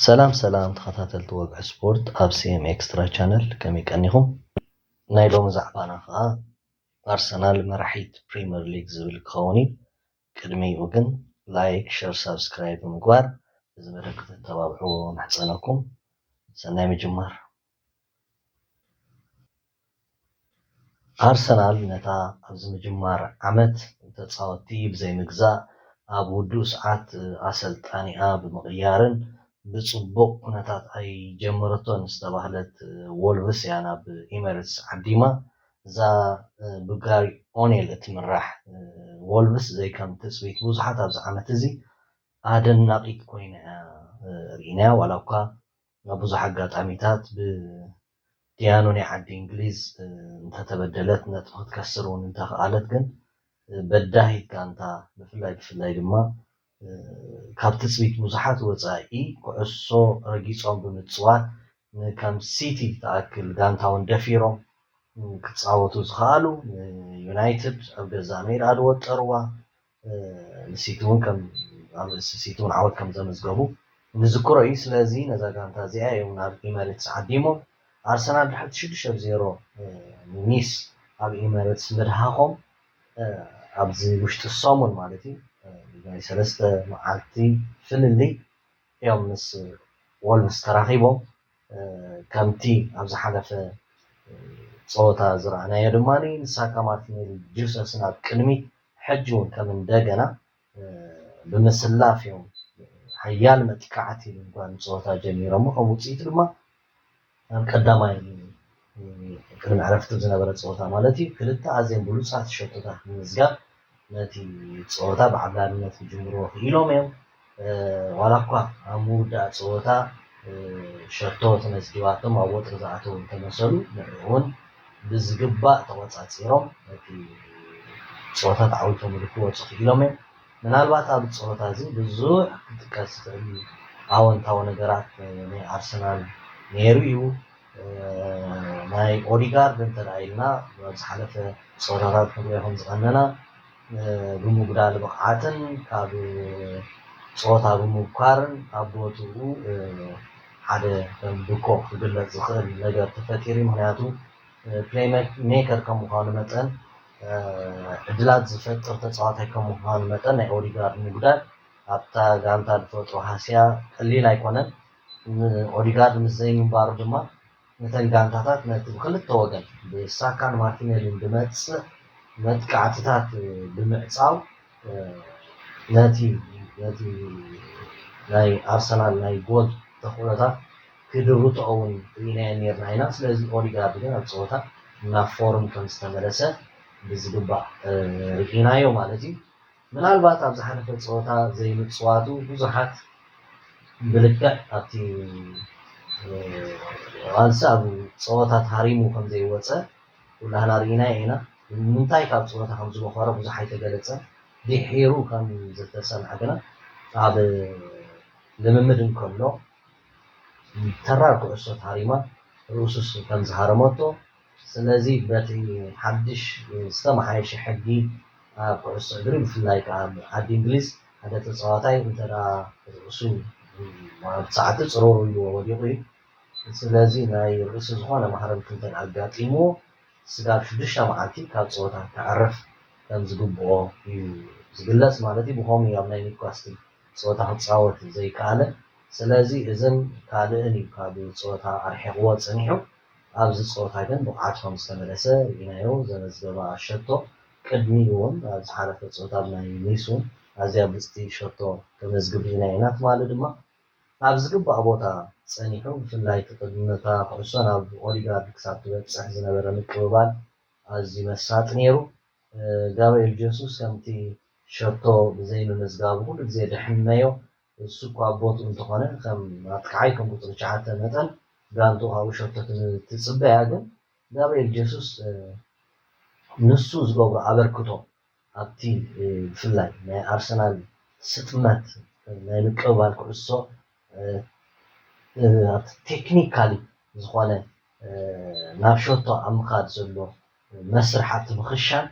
ሰላም ሰላም ተኸታተልቲ ወግዒ ስፖርት ኣብ ሲ ኤም ኤክስትራ ቻነል፣ ከመይ ቀኒኹም? ናይ ሎሚ ዛዕባና ከኣ ኣርሰናል መራሒት ፕሪምየር ሊግ ዝብል ክኸውን እዩ። ቅድሚኡ ግን ላይክ፣ ሸር፣ ሳብስክራይብ ብምግባር እዚ መደብ ክተተባብዕዎ ምሕጸነኩም። ሰናይ ምጅማር። ኣርሰናል ነታ ኣብዚ ምጅማር ዓመት ተጻወትቲ ብዘይምግዛእ ኣብ ውዱእ ሰዓት ኣሰልጣኒኣ ብምቕያርን ብጽቡቕ ኩነታት ኣይጀመረቶን ዝተባህለት ወልቭስ እያ ናብ ኢመሬትስ ዓዲማ። እዛ ብጋሪ ኦኔል እትምራሕ ወልቭስ ዘይከም ትጽቢት ብዙሓት ኣብዚ ዓመት እዚ ኣደናቒት ኮይና እያ ርኢናያ። ዋላ እኳ ኣብ ብዙሕ ኣጋጣሚታት ብዲያኑ ናይ ዓዲ እንግሊዝ እንተተበደለት ነጥቢ ክትከስር እውን እንተኽኣለት፣ ግን በዳሂት ጋንታ ብፍላይ ብፍላይ ድማ ካብ ትጽቢት ብዙሓት ወጻኢ ኩዕሶ ረጊጾም ብምጽዋት ንከም ሲቲ ተኣክል ጋንታ እውን ደፊሮም ክጻወቱ ዝኸኣሉ፣ ንዩናይትድ ኣብ ገዛእ ሜዳ ዝወጠርዋ፣ ንሲቲ እውን ከም ኣብ ርእሲ ሲቲ እውን ዓወት ከም ዘመዝገቡ ንዝክሮ እዩ። ስለዚ ነዛ ጋንታ እዚኣ እዮም ናብ ኢመሬትስ ዓዲሞም። ኣርሰናል ድሕሪ ሽዱሽተ ብ ዜሮ ንኒስ ኣብ ኢመሬትስ ምድሃኾም ኣብዚ ውሽጢ ሰሙን ማለት እዩ ናይ ሰለስተ መዓልቲ ፍልልይ እዮም ምስ ወልቭስ ተራኺቦም። ከምቲ ኣብ ዝሓለፈ ፀወታ ዝረኣናዮ ድማ ንሳካ ማርቲኔሊ ጁሰስን ኣብ ቅድሚት ሕጂ እውን ከም እንደገና ብምስላፍ እዮም ሓያል መጥቃዕቲ እንኳን ፀወታ ጀሚሮሞ። ከም ውፅኢቱ ድማ ኣብ ቀዳማይ ቅድሚ ዕረፍቲ ዝነበረ ፀወታ ማለት እዩ ክልተ ኣዝዮም ብሉፃት ሸቶታት ብምምዝጋብ ነቲ ፀወታ ብዓብላልነት ክጅምርዎ ክኢሎም እዮም። ዋላ እኳ ኣብ ምውዳእ ፀወታ ሸቶ ተመዝጊባቶም ኣብ ወጥሪ ዝኣተው እንተመሰሉ ንዕኡ እውን ብዝግባእ ተቆፃፂሮም ነቲ ፀወታ ተዓዊቶም ክወፁ ክኢሎም እዮም። ምናልባት ኣብ ፀወታ እዚ ብዙሕ ክጥቀስ ዝኽእል ኣወንታዊ ነገራት ናይ ኣርሰናል ነይሩ እዩ። ናይ ኦዲጋርድ እንተደኣ ኢልና ኣብ ዝሓለፈ ፀወታታት ክንሪኦ ከም ዝቐነና ብምጉዳል ብቕዓትን ካብ ፀወታ ብምብኳርን ኣብ ቦትኡ ሓደ ከም ብኮ ክግለፅ ዝኽእል ነገር ተፈጢሩ። ምክንያቱ ፕሌይ ሜከር ከም ምዃኑ መጠን ዕድላት ዝፈጥር ተፃዋታይ ከም ምዃኑ መጠን ናይ ኦዲጋርድ ምጉዳል ኣብታ ጋንታ ዝፈጥሮ ሃስያ ቀሊል ኣይኮነን። ኦዲጋርድ ምስ ዘይምንባሩ ድማ ነተን ጋንታታት ነቲ ብክልተ ወገን ብሳካን ማርቲኔሊን ዝመፅእ መጥቃዕትታት ብምዕፃው ነቲ ነቲ ናይ ኣርሰናል ናይ ጎል ተኽእሎታት ክድርትኦ እውን ርኢናዮ ነርና ኢና። ስለዚ ኦዲጋርድ ግን ኣብ ፀወታ ናብ ፎርም ከም ዝተመለሰ ብዝግባእ ርኢናዮ ማለት እዩ። ምናልባት ኣብ ዝሓለፈ ፀወታ ዘይምፅዋቱ ብዙሓት ብልክዕ ኣብቲ ቃልሲ ኣብ ፀወታ ተሃሪሙ ከም ዘይወፀ ኩላህና ርኢናዮ ኢና። ንምንታይ ካብ ፀወታ ከም ዝቦኸረ ብዙሕ ኣይተገለፀን። ድሒሩ ከም ዝተሰምዐ ግና ኣብ ልምምድ እንከሎ ተራር ኩዕሶ ተሃሪማ ርእሱስ ከም ዝሃረመቶ፣ ስለዚ በቲ ሓድሽ ዝተመሓየሸ ሕጊ ኣብ ኩዕሶ እግሪ ብፍላይ ከዓ ኣብ ዓዲ እንግሊዝ ሓደ ተፃዋታይ እንተ ርእሱ ኣብ ሰዓቲ ፅሩሩ ኢልዎ ወዲቑ እዩ። ስለዚ ናይ ርእሲ ዝኾነ ማህረምቲ እንተ ኣጋጢምዎ ስጋብ ሽዱሽተ መዓልቲ ካብ ፀወታ ክዕረፍ ከም ዝግብኦ እዩ ዝግለፅ ማለት እዩ። ብኸምኡ ኣብ ናይ ኒውካስትል ፀወታ ክፃወት ዘይከኣለ። ስለዚ እዝን ካልእን እዩ ካብ ፀወታ ኣርሒቕዎ ፀኒሑ። ኣብዚ ፀወታ ግን ብቕዓት ከም ዝተመለሰ ርኢናዮ። ዘመዝገባ ሸቶ ቅድሚኡ እውን ኣብ ዝሓለፈ ፀወታ ኣብ ናይ ኒስ እውን ኣዝያ ብልፅቲ ሸቶ ከመዝግብ ርኢናዮ ኢና። ትማሊ ድማ ኣብ ዝግባእ ቦታ ፀኒሑ፣ ብፍላይ እቲ ቅድመታ ኩዕሶ ናብ ኦዲጋርድ ክሳብ ትበፅሕ ዝነበረ ምቅብባል ኣዝዩ መሳጢ ነይሩ። ጋብርኤል ጀሱስ ከምቲ ሸቶ ብዘይምምዝጋቡ ኩሉ ግዜ ደሕነዮ። እሱ እኳ ኣብ ቦትኡ እንተኾነ ከም ኣጥቃዓይ ከም ቁፅሪ ትሽዓተ መጠን ጋንትኡ ካብኡ ሸቶ ትፅበያ፣ ግን ጋብርኤል ጀሱስ ንሱ ዝገብሮ ኣበርክቶ ኣብቲ ብፍላይ ናይ ኣርሰናል ስጥመት ናይ ምቅብባል ኩዕሶ ኣብቲ ቴክኒካሊ ዝኾነ ናብ ሸቶ ኣብ ምኻድ ዘሎ መስርሕ ኣብቲ ምኽሻን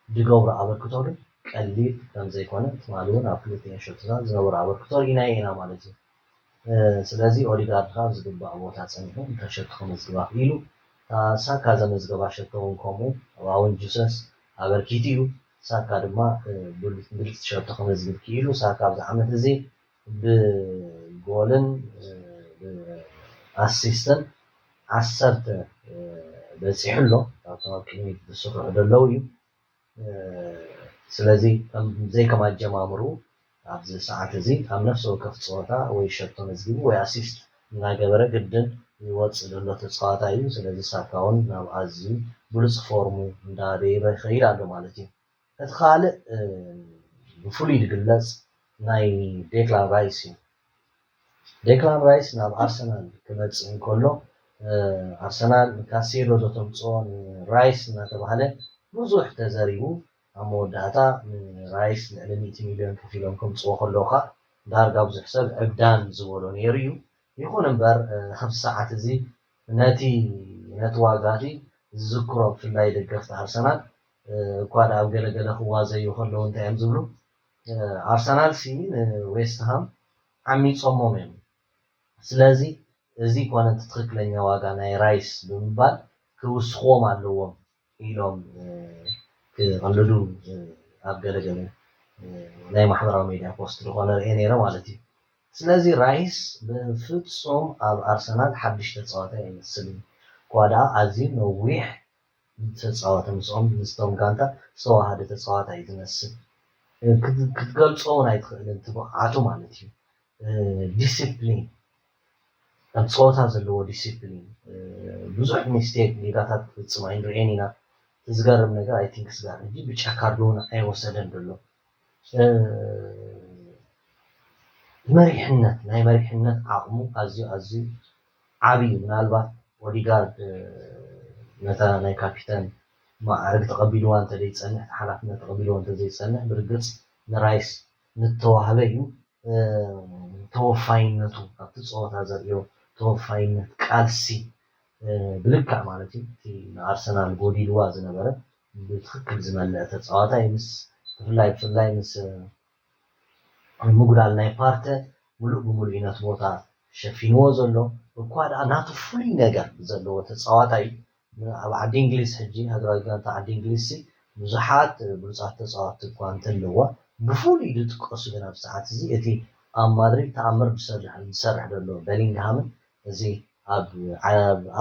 ዝገብሮ ኣበርክቶ ግን ቀሊል ከም ዘይኮነ ትማሊ እውን ኣብ ክልቲኤን ሸቶታት ዝነበሮ ኣበርክቶ ርኢናዮ ኢና ማለት እዩ። ስለዚ ኦዲጋርድ ካብ ዝግባእ ቦታ ጸኒሑ እንተ ሸቶ ክመዝግባ ክኢሉ፣ ሳካ ዘመዝገባ ሸቶ እውን ከምኡ ኣብ ኣወን ጁሰስ ኣበርኪቱ እዩ። ሳካ ድማ ብልጽቲ ሸቶ ክመዝግብ ክኢሉ። ሳካ ኣብዚ ዓመት እዚ ብጎልን ብኣሲስትን ዓሰርተ በጺሑ ኣሎ። ካብቶም ኣብ ቅድሚት ዝስርሑ ዘለዉ እዩ። ስለዚ ዘይከም ኣጀማምሩ ኣብዚ ሰዓት እዚ ኣብ ነፍሲ ወከፍ ፀወታ ወይ ሸቶ መዝጊቡ ወይ ኣሲስት እናገበረ ግድን ይወፅእ ዘሎ ተፃዋታይ እዩ። ስለዚ ሳካ እውን ናብ ኣዝዩ ብሉፅ ፎርሙ እንዳደየበ ይኸይድ ኣሎ ማለት እዩ። እቲ ካልእ ብፍሉይ ዝግለፅ ናይ ዴክላን ራይስ እዩ። ዴክላን ራይስ ናብ ኣርሰናል ክመፅእ እንከሎ ኣርሰናል ንካሴዶ ዶ ተምፅኦ ንራይስ እናተባህለ ብዙሕ ተዘሪቡ ኣብ መወዳእታ ንራይስ ልዕሊ ሚእቲ ሚልዮን ከፊሎም ከምፅዎ ከለዉ ከዓ ዳርጋ ብዙሕ ሰብ ዕብዳን ዝበሎ ነይሩ እዩ። ይኹን እምበር ኣብዚ ሰዓት እዚ ነቲ ነቲ ዋጋ እቲ ዝዝክሮ ብፍላይ ደገፍቲ ኣርሰናል እኳ ደኣ ኣብ ገለገለ ክዋዘዩ ከለዉ እንታይ እዮም ዝብሉ ኣርሰናል ሲ ንዌስትሃም ዓሚፆሞም እዮም። ስለዚ እዚ ኮነ እቲ ትኽክለኛ ዋጋ ናይ ራይስ ብምባል ክውስኽዎም ኣለዎም ኢሎም ክቕልዱ ኣብ ገለገለ ናይ ማሕበራዊ ሚድያ ፖስት ዝኾነ ርኤ ነይረ ማለት እዩ። ስለዚ ራይስ ብፍፁም ኣብ ኣርሰናል ሓድሽ ተፃዋታይ ኣይመስልን። እኳ ደኣ ኣዝዩ ነዊሕ ዝተፃወተ ምስኦም ምስቶም ጋንታ ዝተዋሃደ ተፃዋታይ እዩ ዝመስል። ክትገልፆ እውን ኣይትኽእልን እቲ ብቕዓቱ ማለት እዩ። ዲሲፕሊን ኣብ ፀወታ ዘለዎ ዲሲፕሊን ብዙሕ ሚስቴክ ጌጋታት ክፍፅም ኣይንርኤን ኢና። እቲ ዝገርም ነገር ኣይ ቲንክ ስጋር ሕጂ ብጫ ካርድ እውን ኣይወሰደን ዘሎ። መሪሕነት ናይ መሪሕነት ዓቕሙ ኣዝዩ ኣዝዩ ዓብዩ ምናልባት ኦዲጋርድ ነታ ናይ ካፒተን ማዕርግ ተቐቢልዋ እንተዘይፀንሕ ሓላፍነት ተቐቢልዎ እንተዘይፀንሕ ብርግፅ ንራይስ ንተዋህበ እዩ። ተወፋይነቱ ኣብቲ ፀወታ ዘርእዮ ተወፋይነት ቃልሲ ብልክዕ ማለት እዩ እቲ ንኣርሰናል ጎዲልዋ ዝነበረ ብትክክል ዝመለአ ተፃዋታይ ምስ ብፍላይ ብፍላይ ምስ ምጉዳል ናይ ፓርተ ሙሉእ ብሙሉእ ነቲ ቦታ ሸፊንዎ ዘሎ እኳ ደኣ ናቱ ፍሉይ ነገር ዘለዎ ተፃዋታይ ኣብ ዓዲ እንግሊዝ ሕጂ ሃገራዊ ጋንታ ዓዲ እንግሊዝ ብዙሓት ብሉፃት ተፃወትቲ እኳ እንተለዋ ብፍሉይ ዝጥቀሱ ግን ኣብ ሰዓት እዚ እቲ ኣብ ማድሪድ ተኣምር ዝሰርሕ ዘሎ ቤሊንግሃምን እዚ ኣብ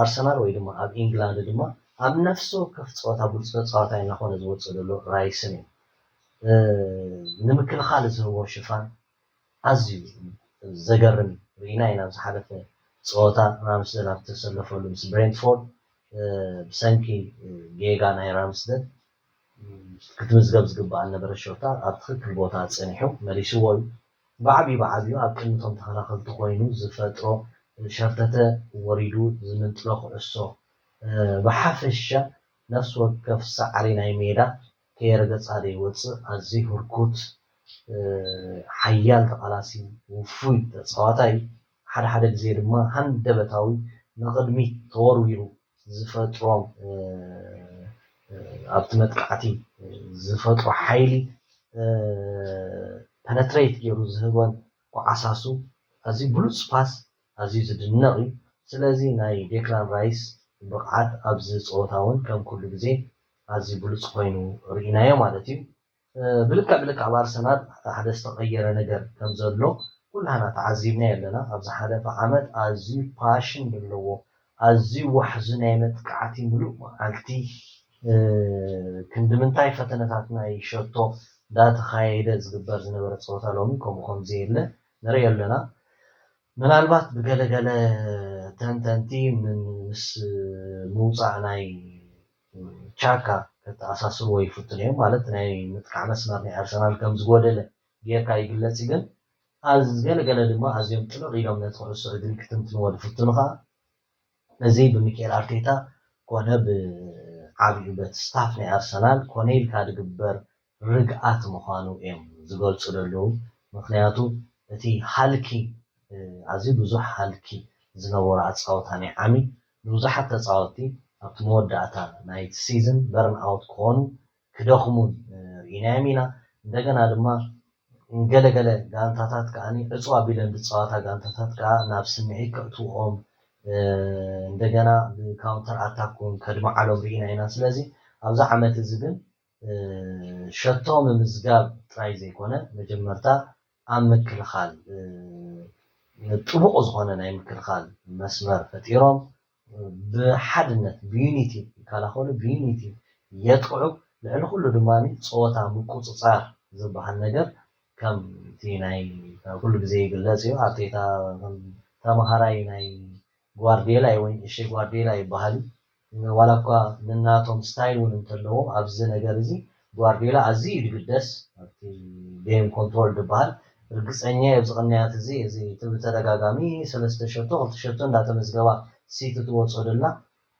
ኣርሰናል ወይ ድማ ኣብ ኢንግላንድ ድማ ኣብ ነፍሲ ወከፍ ፀወታ ብሉፅ ተፃዋታይ እናኾነ ዝወፅእ ዘሎ ራይስን እዩ። ንምክልኻል ዝህቦ ሽፋን ኣዝዩ ዘገርም እዩ። ርኢና ኢና ኣብ ዝሓለፈ ፀወታ ራምስደል ኣብ ዝተሰለፈሉ ምስ ብሬንትፎርድ ብሰንኪ ጌጋ ናይ ራምስደል ክትምዝገብ ዝግባኣ ዝነበረ ሸታ ኣብ ትኽክል ቦታ ፀኒሑ መሊስዎ እዩ። ብዓብዩ ብዓብዩ ኣብ ቅድሚቶም ተኸላኸልቲ ኮይኑ ዝፈጥሮ ሸርተተ ወሪዱ ዝምንጥሎ ኩዕሶ ብሓፈሻ ነፍሲ ወከፍ ሳዕሪ ናይ ሜዳ ከየርገፃ ዘይወፅእ ኣዝዩ ህርኩት ሓያል ተቓላሲ ውፉይ ተፃዋታይ ሓደ ሓደ ግዜ ድማ ሃንደበታዊ ንቕድሚት ተወርዊሩ ዝፈጥሮም ኣብቲ መጥቃዕቲ ዝፈጥሮ ሓይሊ ፐነትሬት ገይሩ ዝህቦን ኮዓሳሱ ኣዝዩ ብሉፅ ፓስ ኣዝዩ ዝድነቕ እዩ። ስለዚ ናይ ዴክላን ራይስ ብቕዓት ኣብዚ ፀወታ እውን ከም ኩሉ ግዜ ኣዝዩ ብሉፅ ኮይኑ ርኢናዮ ማለት እዩ። ብልክዕ ብልክዕ ኣብ ኣርሰናል ሓደ ዝተቐየረ ነገር ከም ዘሎ ኩላህና ተዓዚብናዮ ኣለና። ኣብ ዝሓለፈ ዓመት ኣዝዩ ፓሽን ዘለዎ ኣዝዩ ዋሕዚ ናይ መጥቃዕቲ ሙሉእ መዓልቲ ክንዲ ምንታይ ፈተነታት ናይ ሸቶ እንዳተኻየደ ዝግበር ዝነበረ ፀወታ ሎሚ ከምኡ ከም ዘየለ ንርኢ ኣለና። ምናልባት ብገለገለ ተንተንቲ ምስ ምውፃእ ናይ ቻካ ከተኣሳስርዎ ይፍትኑ እዮም። ማለት ናይ ምጥቃዕ መስመር ናይ ኣርሰናል ከም ዝጎደለ ጌርካ ይግለፅ እዩ። ግን ኣዝ ገለገለ ድማ ኣዝዮም ጥልቕ ኢሎም ነቲ ኩዕሶ እግሪ ክትንትንዎ ዝፍትኑ ከዓ እዚ ብሚኬል ኣርቴታ ኮነ ብዓብዩ በቲ ስታፍ ናይ ኣርሰናል ኮነ ኢልካ ዝግበር ርግኣት ምዃኑ እዮም ዝገልፁ ዘለዉ። ምክንያቱ እቲ ሃልኪ ኣዝዩ ብዙሕ ሃልኪ ዝነበሮ ኣፃወታ ናይ ዓሚ ንብዙሓት ተፃወትቲ ኣብቲ መወዳእታ ናይቲ ሲዝን በርን ኣውት ክኾኑ ክደኽሙን ርኢናዮም ኢና። እንደገና ድማ ገለገለ ጋንታታት ከዓ ዕፅው ኣቢለን ዝፃወታ ጋንታታት ከዓ ናብ ስምዒት ከእትውኦም እንደገና ብካውንተር ኣታክ እውን ከድምዓሎም ርኢና ኢና። ስለዚ ኣብዚ ዓመት እዚ ግን ሸቶ ምምዝጋብ ጥራይ ዘይኮነ መጀመርታ ኣብ ምክልኻል ጥቡቕ ዝኾነ ናይ ምክልኻል መስመር ፈጢሮም ብሓድነት ብዩኒቲ ይከላኸሉ፣ ብዩኒቲ የጥቅዑ። ልዕሊ ኩሉ ድማ ፀወታ ምቁፅፃር ዝበሃል ነገር ከምቲ ናይ ኩሉ ግዜ ይግለፅ እዩ። ኣርቴታ ተምሃራይ ናይ ጓርዲዮላ እዩ ወይ ንእሽተይ ጓርዲዮላ ይበሃል እዩ። ዋላ እኳ ንናቶም ስታይል እውን እንተለዎም ኣብዚ ነገር እዚ ጓርዲዮላ ኣዝዩ እዩ ዝግደስ ኣብቲ ጌም ኮንትሮል ዝበሃል። ርግፀኛ እየ ኣብዚ ቅንያት እዚ እዚ እቲ ብተደጋጋሚ ሰለስተ ሸቶ ክልተ ሸቶ እንዳተመዝገባ ሲቲ ትወፅኦ ደላ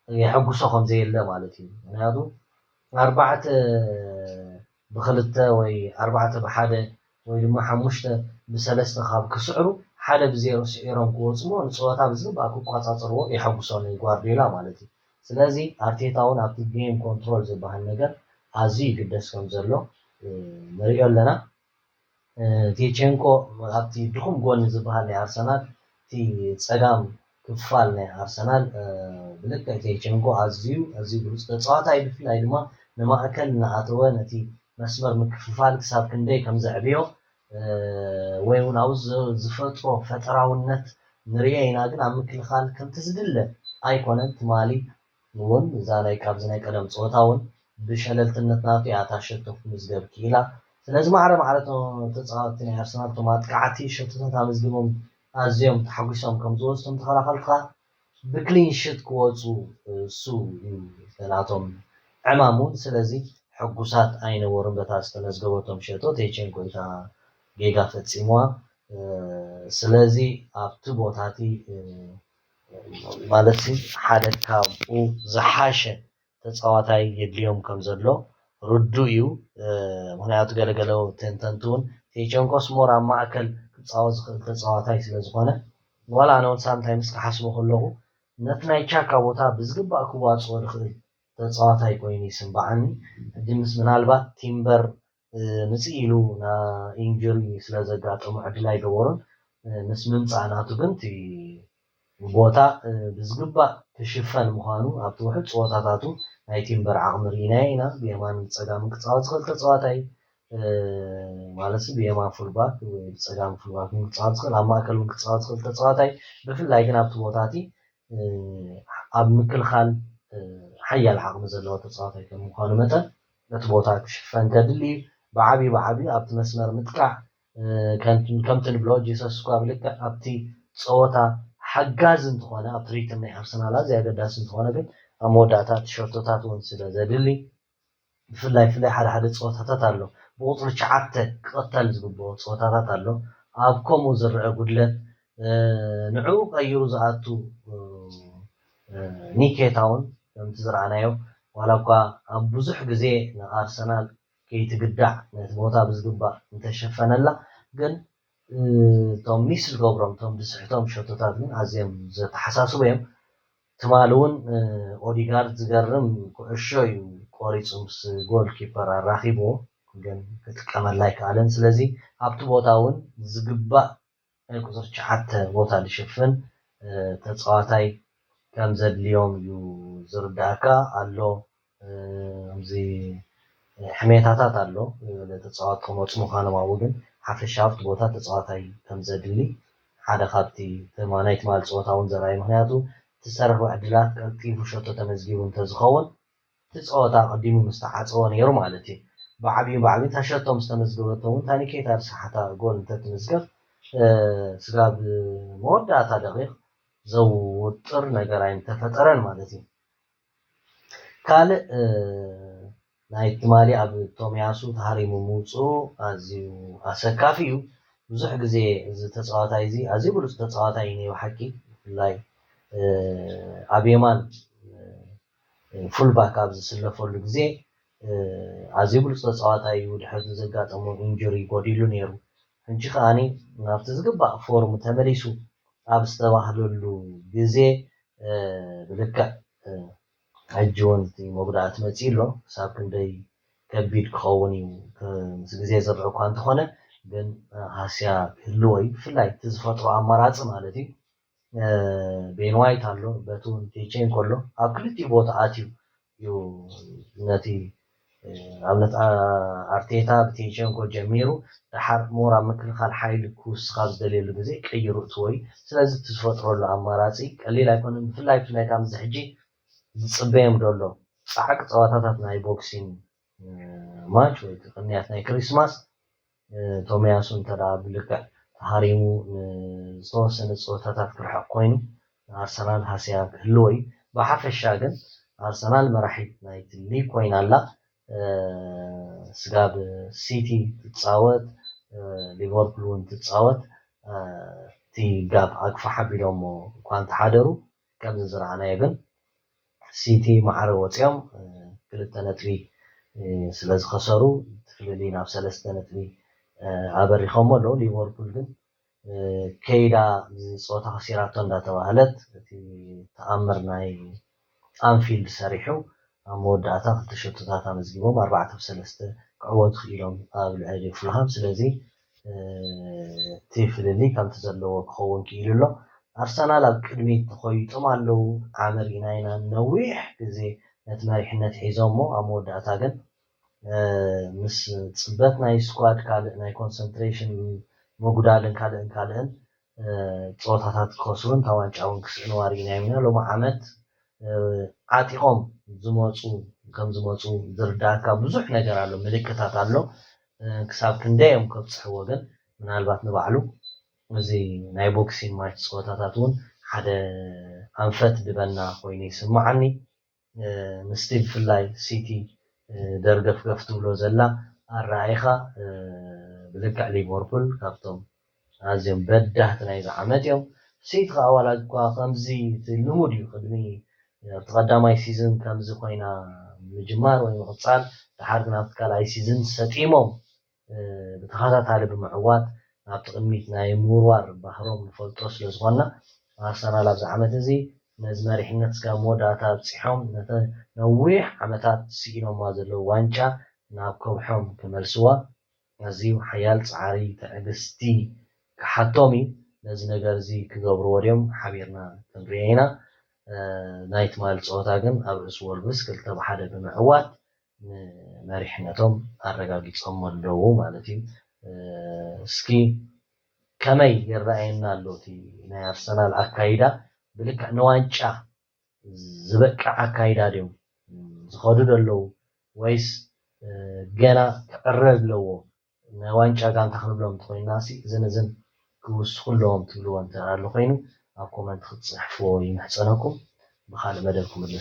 የሐጉሶ ከም ዘየለ ማለት እዩ። ምክንያቱ ኣርባዕተ ብክልተ ወይ ኣርባዕተ ብሓደ ወይ ድማ ሓሙሽተ ብሰለስተ ካብ ክስዕሩ ሓደ ብዜሮ ስዒሮም ክወፅዎ ንፀወታ ብዝግባእ ክቋፃፀርዎ የሐጉሶ ንጓርዲዮላ ማለት እዩ። ስለዚ ኣርቴታ እውን ኣብቲ ጌም ኮንትሮል ዝበሃል ነገር ኣዝዩ ይግደስ ከም ዘሎ ንሪኦ ኣለና። ቲቼንኮ ኣብቲ ድኹም ጎኒ ዝበሃል ናይ ኣርሰናል እቲ ፀጋም ክፋል ናይ ኣርሰናል ብልክዕ ቲቼንኮ ኣዝዩ ኣዝዩ ብሉፅ ተፃዋታይ ብፍላይ ድማ ንማእከል እናኣተወ ነቲ መስመር ምክፍፋል ክሳብ ክንደይ ከም ዘዕብዮ ወይ እውን ኣብኡ ዝፈጥሮ ፈጠራውነት ንሪኦ ኢና። ግን ኣብ ምክልኻል ከምቲ ዝድለ ኣይኮነን። ትማሊ እውን እዛ ናይ ካብዚ ናይ ቀደም ፀወታ እውን ብሸለልትነት ናቱ እያ እታ ሸቶ ክትምዝገብ ክኢላ። ስለዚ ማዕረ ማዕረ እቶም ተፃወትቲ ናይ ኣርሰናል እቶም ኣጥቃዕቲ ሸቶታት ኣመዝጊቦም ኣዝዮም ተሓጒሶም ከም ዝወፁ እቶም ተኸላኸልቲ ከዓ ብክሊን ሽት ክወፁ እሱ እዩ ናቶም ዕማም እውን። ስለዚ ሕጉሳት ኣይነበሩን በታ ዝተመዝገበቶም ሸቶ። ቴቼንኮ እታ ጌጋ ፈፂምዋ። ስለዚ ኣብቲ ቦታ እቲ ማለት ሓደ ካብኡ ዝሓሸ ተፃዋታይ የድልዮም ከም ዘሎ ርዱእ እዩ። ምክንያቱ ገለገለ ተንተንቲ እውን ቴቸንኮስ ሞር ኣብ ማእከል ክፃወት ዝኽእል ተፃዋታይ ስለ ዝኾነ ዋላ ኣነ እውን ሳምታይምስ ክሓስቦ ከለኹ ነቲ ናይ ቻካ ቦታ ብዝግባእ ክዋፅኦ ዝኽእል ተፃዋታይ ኮይኑ ይስምበዓኒ። ሕጂ ምስ ምናልባት ቲምበር ምፅእ ኢሉ ና ኢንጁሪ ስለ ዘጋጠሙ ዕድል ኣይገበሩን። ምስ ምምፃእ ናቱ ግን እቲ ቦታ ብዝግባእ ክሽፈን ምዃኑ ኣብቲ ውሑድ ፀወታታቱ ናይ ቲምበር ዓቕሚ ርኢናዮ ኢና። ብየማን ብፀጋምን ክፃወት ዝኽእል ተፃዋታይ ማለት ብየማን ፉልባክ ወይ ብፀጋም ፉልባክ ክፃወት ዝኽእል ኣብ ማእከል እውን ክፃወት ዝኽእል ተፃዋታይ ብፍላይ ግን ኣብቲ ቦታ እቲ ኣብ ምክልኻል ሓያል ዓቕሚ ዘለዎ ተፃዋታይ ከም ምዃኑ መጠን ነቲ ቦታ ክሽፈን ከድሊ እዩ። ብዓብዩ ብዓብዩ ኣብቲ መስመር ምጥቃዕ ከምቲ ንብሎ ጂሰስ እኳ ብልክዕ ኣብቲ ፀወታ ሓጋዚ እንትኾነ ኣብቲ ሪትም ናይ ኣርሰናል ኣዝዩ ኣገዳሲ እንትኾነ ግን ኣብ መወዳእታ እቲ ሸቶታት እውን ስለ ዘድሊ ብፍላይ ፍላይ ሓደ ሓደ ፀወታታት ኣሎ ብቁፅሪ ትሽዓተ ክቐተል ዝግብኦ ፀወታታት ኣሎ ኣብ ከምኡ ዝረአ ጉድለት ንዕኡ ቀይሩ ዝኣቱ ኒኬታ እውን ከምቲ ዝረኣናዮ ዋላ እኳ ኣብ ብዙሕ ግዜ ንኣርሰናል ከይትግዳዕ ነቲ ቦታ ብዝግባእ እንተሸፈነላ ግን እቶም ሚስ ዝገብሮም እቶም ዝስሕቶም ሸቶታት ግን ኣዝዮም ዘተሓሳስቡ እዮም። ትማሊ እውን ኦዲጋርድ ዝገርም ኩዕሾ እዩ ቆሪፁ ምስ ጎል ኪፐር ኣራኺብዎ ግን ክጥቀመላ ኣይከኣለን። ስለዚ ኣብቲ ቦታ እውን ዝግባእ ናይ ቁፅሪ ትሽዓተ ቦታ ዝሽፍን ተፃዋታይ ከም ዘድልዮም እዩ ዝርዳእካ ኣሎ። ከምዚ ሕሜታታት ኣሎ ተፃወት ክመፁ ምዃኖም ኣብኡ ግን ሓፈሻ ኣብቲ ቦታ ተፃዋታይ ከም ዘድሊ ሓደ ካብቲ ናይ ትማሊ ፀወታ እውን ዘርኣዩ ምክንያቱ እቲ ዝተረኽበ ዕድላት ቀልጢፉ ሸቶ ተመዝጊቡ እንተዝኸውን እቲ ፀወታ ቀዲሙ ምስተዓፀወ ነይሩ ማለት እዩ። ብዓብዩ ብዓብዩ እታ ሸቶ ምስተመዝገበቶ እውን ታኒኬታ ዝሰሓታ ጎል እንተትምዝገብ ስጋብ መወዳእታ ደቂቕ ዘውጥር ነገር ኣይምተፈጠረን ማለት እዩ። ካልእ ናይ ትማሊ ኣብ ቶሚያሱ ተሃሪሙ ምውፅኡ ኣዝዩ ኣሰካፊ እዩ። ብዙሕ ግዜ እዚ ተፃዋታይ እዚ ኣዝዩ ብሉፅ ተፃዋታይ እዩ ናይ ብሓቂ ብፍላይ ኣብ የማን ፉልባክ ኣብ ዝስለፈሉ ግዜ ኣዝዩ ብሉፅ ተፃዋታይ እዩ። ድሕሪ ዘጋጠሞ ኢንጁሪ ጎዲሉ ነይሩ። ሕጂ ከዓኒ ናብቲ ዝግባእ ፎርም ተመሊሱ ኣብ ዝተባህለሉ ግዜ ብልክዕ ሕጂ እውን እቲ መጉዳእቲ መፂኡ ኣሎ። ክሳብ ክንደይ ከቢድ ክኸውን እዩ ምስ ግዜ ዝርአ እኳ እንተኾነ ግን ሃስያ ክህልዎ እዩ። ብፍላይ እቲ ዝፈጥሮ ኣማራፂ ማለት እዩ። ቤን ዋይት ኣሎ፣ በቲ እውን ቴቼንኮ ኣሎ። ኣብ ክልቲኡ ቦታ ኣትዩ እዩ ነቲ ኣብነት ኣርቴታ ብቴቼንኮ ጀሚሩ፣ ደሓር ሞር ኣብ ምክልኻል ሓይሊ ክውስኽ ኣብ ዝደልየሉ ግዜ ቀይሩ እትዎ እዩ። ስለዚ እቲ ዝፈጥረሉ ኣማራፂ ቀሊል ኣይኮነን። ብፍላይ ብፍላይ ካብ እዚ ሕጂ ዝፅበዮም ዘሎ ፃዕቂ ፀዋታታት ናይ ቦክሲንግ ማች ወይ ቅንያት ናይ ክሪስማስ ቶሚያሱ እንተ ብልክዕ ተሃሪሙ ንዝተወሰነ ፀወታታት ክርሕቕ ኮይኑ ንኣርሰናል ሃስያ ክህልዎ እዩ። ብሓፈሻ ግን ኣርሰናል መራሒት ናይቲ ሊግ ኮይና ኣላ። ስጋብ ሲቲ ትፃወት፣ ሊቨርፑል እውን ትፃወት፣ እቲ ጋብ ኣግፋሕ ኣቢሎሞ እኳ እንተሓደሩ፣ ከምዚ ዝረኣናዮ ግን ሲቲ ማዕረ ወፂኦም ክልተ ነጥቢ ስለ ዝኸሰሩ፣ እቲ ፍልልይ ናብ ሰለስተ ነጥቢ ኣበሪኸሞ ኣለዉ። ሊቨርፑል ግን ከይዳ ጸወታ ከሲራቶ እንዳተባህለት፣ እቲ ተኣምር ናይ ኣንፊልድ ሰሪሑ ኣብ መወዳእታ ክልተ ሸቶታት ኣመዝጊቦም ኣርባዕተ ብ ሰለስተ ክዕወቱ ክኢሎም ኣብ ልዕሊ ፉልሃም። ስለዚ እቲ ፍልልይ ከምቲ ዘለዎ ክኸውን ክኢሉ ኣሎ። ኣርሰናል ኣብ ቅድሚት ተኾይጦም ኣለዉ። ዓመር ኢና ኢና ነዊሕ ግዜ ነቲ መሪሕነት ሒዞሞ፣ ኣብ መወዳእታ ግን ምስ ጽበት ናይ ስኳድ ካልእ ናይ ኮንሰንትሬሽን ምጉዳልን ካልእን ካልእን ጸወታታት ክኸስሩን እታ ዋንጫ እውን ክስእንዋ ርኢናዮም ኢና። ሎሚ ዓመት ዓጢቖም ዝመፁ ከም ዝመፁ ዝርዳእካ ብዙሕ ነገር ኣሎ፣ ምልክታት ኣሎ። ክሳብ ክንደይ እዮም ከብፅሕዎ ግን ምናልባት ንባዕሉ እዚ ናይ ቦክሲንግ ማች ፀወታታት እውን ሓደ ኣንፈት ድበና ኮይኑ ይስምዓኒ። ምስቲ ብፍላይ ሲቲ ደርገፍገፍ ትብሎ ዘላ ኣረኣይኻ ብልክዕ ሊቨርፑል ካብቶም ኣዝዮም በዳህቲ ናይዚ ዓመት እዮም። ሲቲ ከዓ ዋላ እኳ ከምዚ እቲ ልሙድ እዩ ቅድሚ ኣብቲ ቀዳማይ ሲዝን ከምዚ ኮይና ምጅማር ወይ ምቕፃል፣ ድሓር ግን ኣብቲ ካልኣይ ሲዝን ሰጢሞም ብተኸታታሊ ብምዕዋት ናብቲ ቅድሚት ናይ ምውርዋር ባህሮም ንፈልጦ ስለዝኾንና፣ ኣርሰናል ኣብዚ ዓመት እዚ ነዚ መሪሕነት ስጋብ መወዳእታ ኣብፂሖም ነተ ነዊሕ ዓመታት ስኢኖማ ዘለዉ ዋንጫ ናብ ከብሖም ክመልስዋ ኣዝዩ ሓያል ፃዕሪ ትዕግስቲ ክሓቶም እዩ። ነዚ ነገር እዚ ክገብርዎ ድዮም ሓቢርና ክንሪኦ ኢና። ናይ ትማሊ ፀወታ ግን ኣብ ርእሲ ወልቭስ ክልተ ብሓደ ብምዕዋት ንመሪሕነቶም ኣረጋጊፆም ኣለዉ ማለት እዩ። እስኪ ከመይ ይረኣየና ኣሎ እቲ ናይ ኣርሰናል ኣካይዳ? ብልክዕ ንዋንጫ ዝበቅዕ ኣካይዳ ድዮም ዝኸዱ ዘለዉ ወይስ ገና ክዕረ ኣለዎ? ናይ ዋንጫ ጋንታ ክንብሎም እንተኮይንና ሲ እዝን እዝን ክውስኹ ኣለዎም ትብልዎ እንተ ኣሎ ኮይኑ ኣብ ኮመንት ክትፅሕፍዎ ይምሕፀነኩም። ብካልእ መደብ ክምለስ